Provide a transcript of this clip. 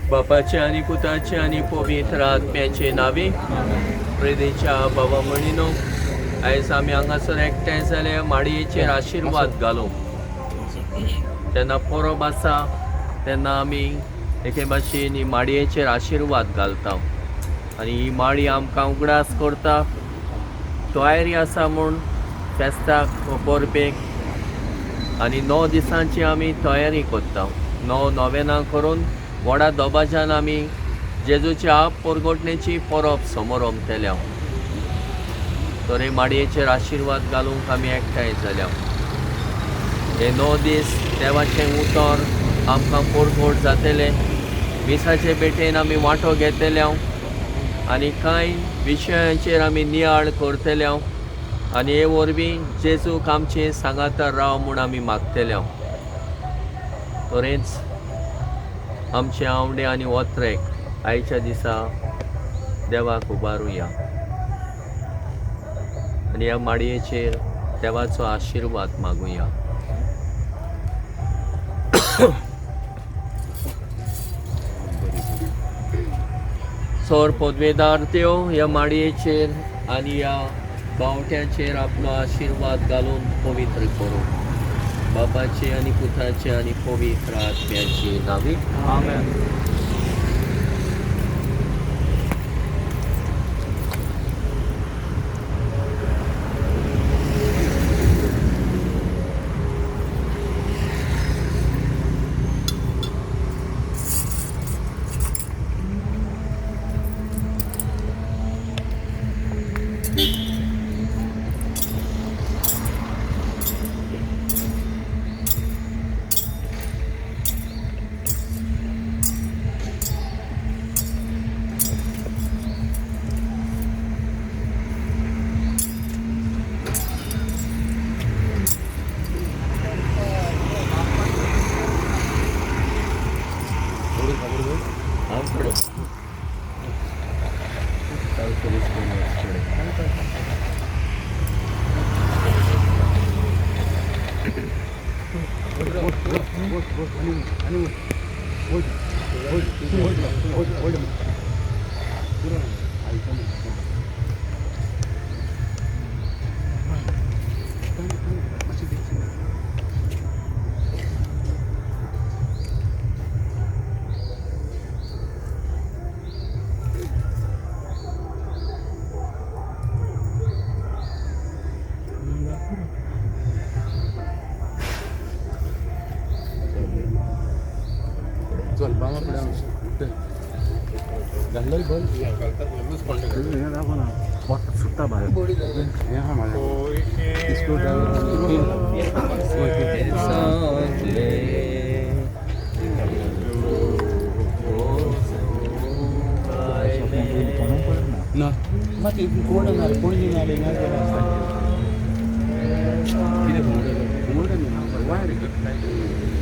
बापाचे आनी पुताचे आनी पवित्र आत्म्याचे नावे. प्रेदेच्या बाबा म्हणिनो, आयज आमी हांगासर एकठांय जाले माडयेचेर आशिर्वाद घालूंक. जेन्ना परब आसा तेन्ना आमी एके भाशेन ही माडयेचेर आशिर्वाद घालता आनी ही माडी आमकां उगडास करता तयारी आसा म्हूण फेस्ताक वा परबेक. आनी 9 दिसांची आमी तयारी करता. 9 नोवेनां करून व्हडा दबाज्यान आमी जेजूच्या आप परगटणेची परब समोरमतल्या. तर हे माडयेचेर आशिर्वाद घालूंक आमी एकठांय जाल्या. हे 9 दीस देवाचें उतर आमकां परगट जातलें. मिसाचे भेटेन आमी वांटो घेतले आनी कांय विशयांचेर आमी नियाळ करतले आनी हे वरवीं जेजूक आमचे सांगाता राव म्हूण आमी मागतले. तरेंच आमचे आवडे आनी ओत्रेक आयच्या दिसा देवाक उबारुया आनी ह्या माडयेचेर देवाचो आशिर्वाद मागुया. सोर पदवेदार त्यो ह्या माडयेचेर आनी ह्या बावट्याचेर आपलो आशिर्वाद घालून पवित्र करूं. बापाचे आनी पुताचे आनी पवित्र आत्म्याचे नावे. आमेन. चल बाबा घातलं बल सुट्टा बाहेर. ना मात कोण ना कोण ना कितें वायर.